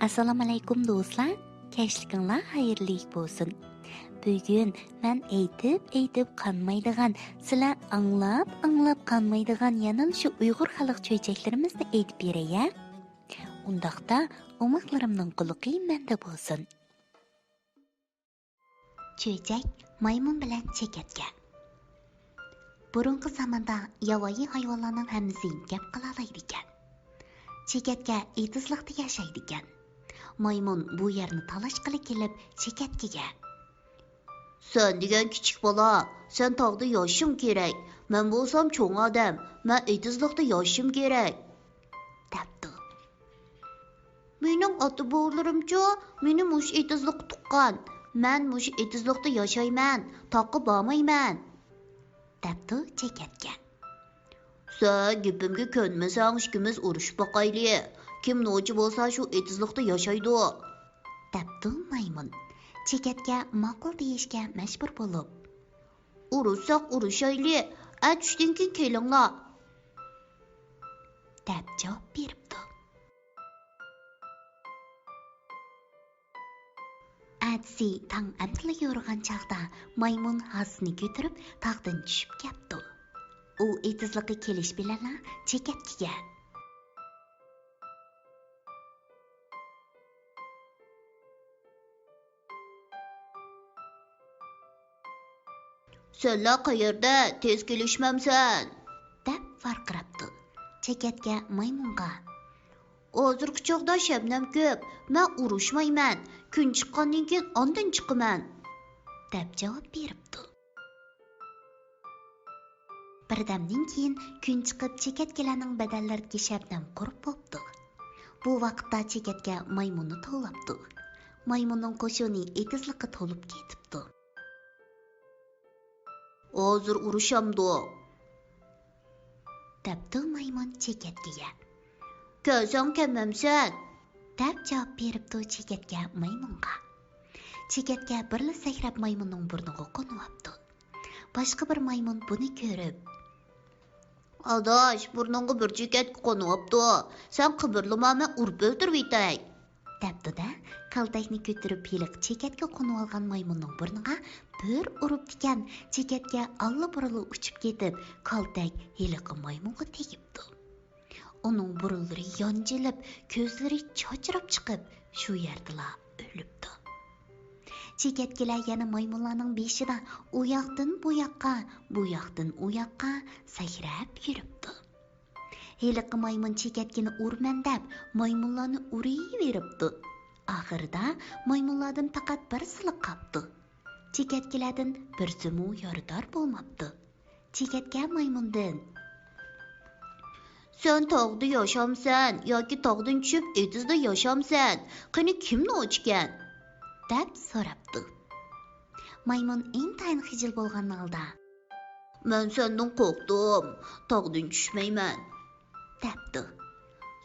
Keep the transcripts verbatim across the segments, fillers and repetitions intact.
ئەسسالامۇئەلەيكۇم دوستلار، كەچلىكىڭلار خەيرلىك بولسۇن. بۈگۈن مەن ئېيتىپ-ئېيتىپ قانمايدىغان، سىلەر ئاڭلاپ-ئاڭلاپ قانمايدىغان يەنىلا شۇ ئۇيغۇر خەلق چۆچەكلىرىمىزنى ئېيتىپ بېرەي ھە. ئۇنداقتا ئوماقلىرىمنىڭ قۇلىقى مەندە بولسۇن. چۆچەك، مايمۇن بىلەن چېكەتكە. بۇرۇنقى زاماندا ياۋايى ھايۋانلارنىڭ ھەممىسى گەپ قىلالايدىكەن. چېكەتكە ئېتىزلىقتا ياشايدىكەن. مايمۇن بۇ يەرنى تالاشقىلى كېلىپ چېكەتكىگە، سەن دېگەن كىچىك بالا، سەن تاغدا ياشىشىڭ كېرەك. مەن بولسام چوڭ ئادەم، مەن ئېتىزلىقتا ياشىشىم كېرەك، دەپتۇ. مېنىڭ ئاتا-بوۋىلىرىمچۇ مېنى مۇشۇ ئېتىزلىققا تۇغقان. مەن مۇشۇ ئېتىزلىقتا ياشايمەن، تاغقا بارمايمەن، دەپتۇ چېكەتكە. سەن گېپىمگە كۆنمىسەڭ، ئىككىمىز ئۇرۇشۇپ باقايلى. كىم نوچى بولسا، شۇ ئېتىزلىقتا ياشايدۇ، دەپتۇ مايمۇن. چېكەتكە ماقۇل دېيىشكە مەجبۇر بولۇپ، ئۇرۇشساق ئۇرۇشايلى، ئەتە چۈشتىن كېيىن كېلىڭلار، دەپ جاۋاب بېرىپتۇ. ئەتىسى تاڭ ئەمدىلا يورۇغان چاغدا مايمۇن ھاسىسىنى كۆتۈرۈپ تاغدىن چۈشۈپ كەپتۇ. ئۇ ئېتىزلىققا كېلىش بىلەنلا چېكەتكىگە، سەنلا قەيەردە؟ تېز كېلىشمەمسەن؟ دەپ ۋارقىراپتۇ. چېكەتكە مايمۇنغا، ھازىرقى چاغدا شەبنەم كۆپ، مەن ئۇرۇشمايمەن، كۈن چىققاندىن كېيىن ئاندىن چىقىمەن، دەپ جاۋاب بېرىپتۇ. بىردەمدىن كېيىن كۈن چىقىپ، چېكەتكىلەرنىڭ بەدەنلىرىدىكى شەبنەم قۇرۇپ بوپتۇ. بۇ ۋاقىتتا چېكەتكە مايمۇننى توۋلاپتۇ. مايمۇننىڭ قوشۇنى ئېتىزلىققا تولۇپ كېتىپتۇ. ھازىر ئۇرۇشامدۇ؟ دەپتۇ مايمۇن چېكەتكىگە. كەلسەڭ كەلمەمسەن؟ دەپ جاۋاب بېرىپتۇ چېكەتكە مايمۇنغا. چېكەتكە بىرلا سەكرەپ مايمۇننىڭ بۇرنىغا قونۇۋاپتۇ. باشقا بىر مايمۇن بۇنى كۆرۈپ، ئاداش، بۇرنۇڭغا بىر چېكەتكە قونۇۋاپتۇ. سەن قىمىرلىما، مەن ئۇرۇپ ئۆلتۈرۈۋېتەي، دەپتۇ-دە، كالتەكنى كۆتۈرۈپ ھېلىقى چېكەتكە قونۇۋالغان مايمۇننىڭ بۇرنىغا بىر ئۇرۇپتىكەن. چېكەتكە ئاللىبۇرۇنلا ئۇچۇپ كېتىپ، كالتەك ھېلىقى مايمۇنغا تېگىپتۇ. ئۇنىڭ بۇرۇنلىرى يانجىلىپ، كۆزلىرى چاچراپ چىقىپ، شۇ يەردىلا ئۆلۈپتۇ. چېكەتكىلەر يەنە مايمۇنلارنىڭ بېشىدا ئۇ ياقتىن بۇ ياققا، بۇ ياقتىن ئۇ ياققا سەكرەپ يۈرۈپتۇ. ھېلىقى مايمۇن چېكەتكىنى ئۇرىمەن دەپ، مايمۇنلارنى ئۇرۇۋېرىپتۇ. ئاخىرىدا مايمۇنلاردىن پەقەت بىرسىلا قاپتۇ. چېكەتكىلەردىن بىرسىمۇ يارىدار بولماپتۇ. چېكەتكە مايمۇندىن، سەن تاغدا ياشامسەن ياكى تاغدىن چۈشۈپ ئېتىزدا ياشامسەن؟ قېنى، كىم نوچىكەن؟ دەپ سوراپتۇ. مايمۇن ئىنتايىن خىجىل بولغان ھالدا، مەن سەندىن قورقتۇم، تاغدىن چۈشمەيمەن، دەپتۇ.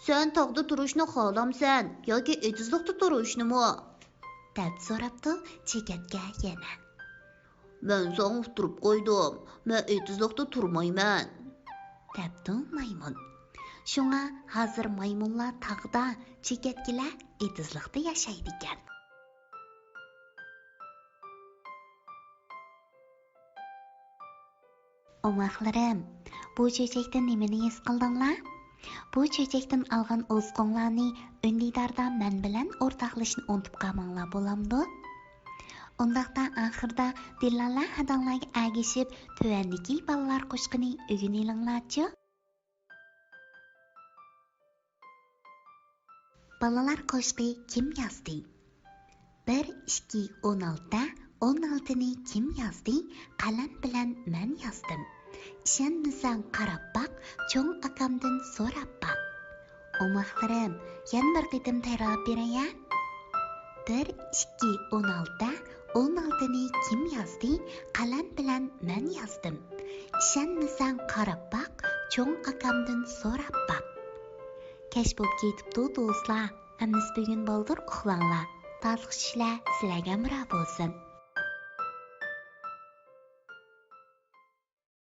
سەن تاغدا تۇرۇشنى خالامسەن ياكى ئېتىزلىقتا تۇرۇشنىمۇ؟ دەپ سوراپتۇ چېكەتكە يەنە. مەن ساڭا ئۇتتۇرۇپ قويدۇم، مەن ئېتىزلىقتا تۇرمايمەن، دەپتۇ مايمۇن. شۇڭا ھازىر مايمۇنلار تاغدا، چېكەتكىلەر ئېتىزلىقتا ياشايدىكەن. ئوماقلىرىم، بۇ چۆچەكتىن نېمىنى ھېس قىلدىڭلار؟ بۇ چۆچەكتىن ئالغان ئوزۇقۇڭلارنى ئۈندىداردا مەن بىلەن ئورتاقلىشىشنى ئۇنتۇپ قالماڭلار، بولامدۇ؟ ئۇنداقتا ئاخىرىدا دىللالار ھەدەڭلارگە ئەگىشىپ، تۆۋەندىكى بالىلار قوشىقىنى ئۆگىنىۋېلىڭلارچۇ. بالىلار قوشىقى كىم يازدى؟ بىر، ئىككى، ئون ئالتە، ئون ئالتىنى كىم يازدى؟ قەلەم بىلەن مەن يازدىم. ئىشەنمىسەڭ قاراپ باق، چوڭ ئاكامدىن سوراپ باق. ئوماقلىرىم، يەنە بىر قېتىم تەكرارلاپ بېرەي ھە. بىر، ئىككى، ئون ئالتە، ئون ئالتىنى كىم يازدى؟ قەلەم بىلەن مەن يازدىم. ئىشەنمىسەڭ قاراپ باق، چوڭ ئاكامدىن سوراپ باق. كەچ بولۇپ كېتىپتۇ دوستلار. ئەمىسە بۈگۈن بالدۇر ئۇخلاڭلار. تاتلىق چۈشلەر سىلەرگە ھەمراھ بولسۇن.